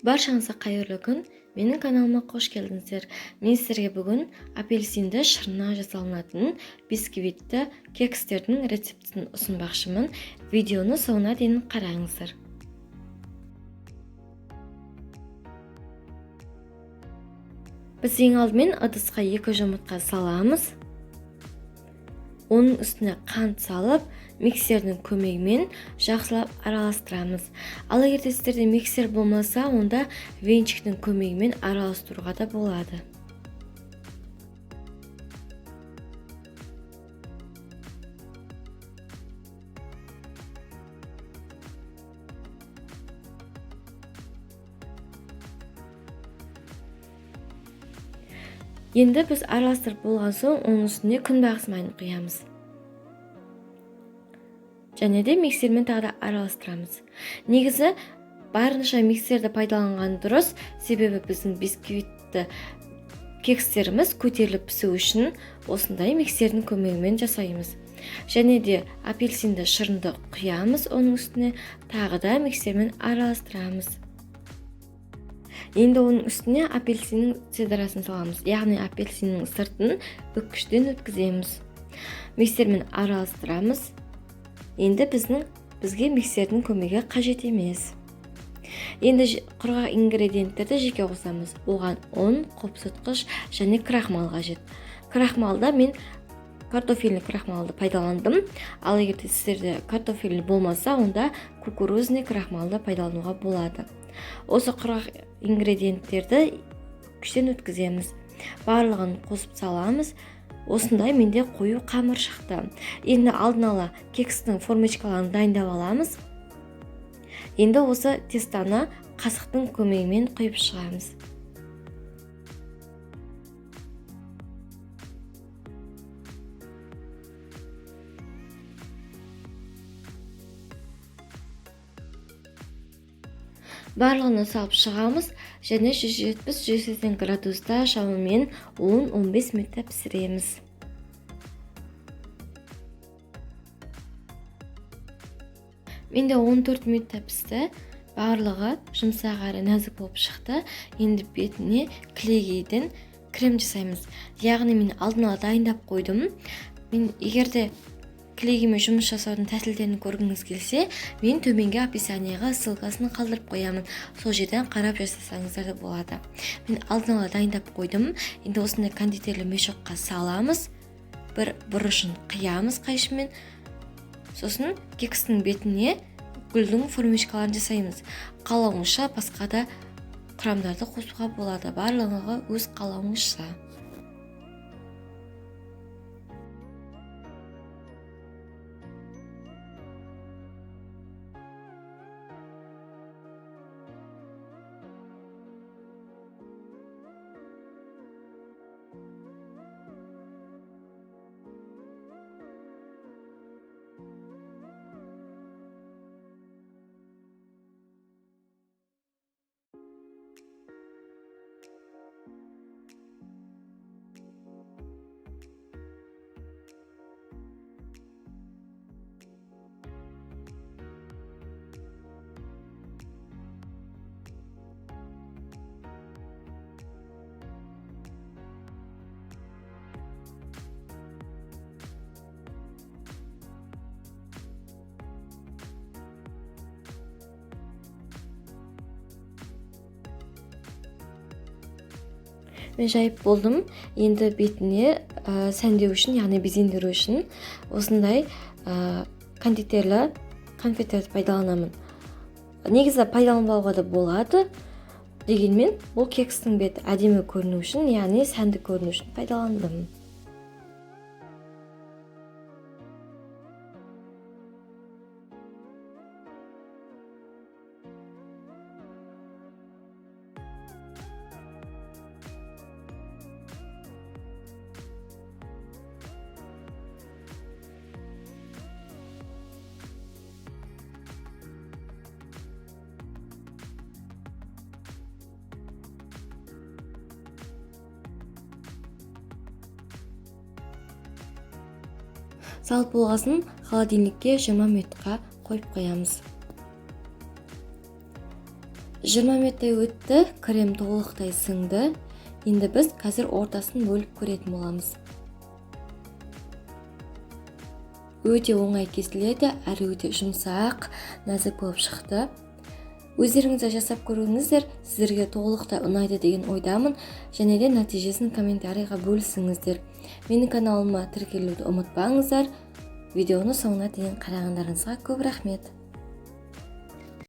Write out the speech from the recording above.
Баршаңызға қайырлы күн. Менің каналыма қош келдіңіздер. Мен сіздерге бүгін апельсинді шырыннан жасалынатын бисквитті кекстердің рецептін ұсынбақшымын. Видеоны соңына дейін қараңыздар. Біз ең алдымен ыдысқа 2 жұмыртқа саламыз. Оның үстіне қант салып, миксердің көмегімен жақсылап араластырамыз. Ал егер де сіздерде миксер болмаса, онда венчиктің көмегімен араластыруға да болады. Енді біз араластырып болған соң, оның үстіне күнбағыс майын құямыз. Және де миксермен тағы да араластырамыз. Негізі барынша миксерді пайдаланған дұрыс, себебі біздің бисквитті кекстеріміз көтеріліп пісу үшін осындай миксердің көмегімен жасаймыз. Және де апельсинді шырынды құямыз, оның үстіне тағы да миксермен араластырамыз. Енді оның үстіне апельсиннің цедрасын саламыз, яғни апельсиннің сыртын үккіштен өткіземіз. Миксермен араластырамыз. Енді бізге миксердің көмегі қажет емес. Енді құрғақ ингредиенттерді жеке қосамыз. Оған ұн, қопсытқыш және крахмал қажет. Крахмалда мен картофельный крахмалды пайдаландым. Ал егер де сіздерде картофельный болмаса, онда кукурузный крахмалды пайдалануға болады. Осы құрғақ ингредиенттерді күштен өткіземіз. Барлығын қосып саламыз. Осындай менде қою қамыр шықты. Енді алдын ала кекстің формочкаларын дайындап аламыз. Енді осы тестаны қасықтың көмегімен құйып шығамыз. Барлығын салып шығамыз және жүз жетпіс, жүз сексен градуста шамамен он-он бес минутта пісіреміз. Менде 14 минутта пісті. Барлығы жұмсақ әрі нәзік болып шықты. Енді бетіне кілегейден крем жасаймыз. Яғни мен алдын ала дайындап қойдым. Мен егер де кілегеймен жұмыс жасаудың тәсілдерін көргіңіз келсе, мен төменгі описанияға ссылкасын қалдырып қоямын. Сол жерден қарап жасасаңыздар да болады. Мен алдын ала дайындап қойдым. Енді осындай кондитерлі мешокқа саламыз. Бір бұрышын қиямыз қайшымен. Сосын кекстің бетіне гүлдің формочкаларын жасаймыз. Қалауыңызша басқа да құрамдарды қосуға болады. Барлығы өз қалауыңызша. Мен жайып болдым. Енді бетіне сәндеу үшін, яғни безендіру үшін осындай кондитерлі конфеттерді пайдаланамын. Негізі пайдаланбауға да болады. Дегенмен бұл кекстің беті әдемі көріну үшін, яғни сәнді көріну үшін пайдаландым. Салып болғасын холодильникке 20 минутқа қойып қоямыз. 20 минуттай өтті, крем толықтай сіңді. Енді біз қазір ортасын бөліп көретін боламыз. Өте оңай кесіледі, әрі өте жұмсақ, нәзік болып шықты. Өздеріңіз де жасап көріңіздер, сіздерге толықтай ұнайды деген ойдамын. Және де нәтижесін комментарийға бөлісіңіздер. Менің каналыма тіркелуді ұмытпаңыздар. Видеоны соңына дейін қарағандарыңызға көп рахмет.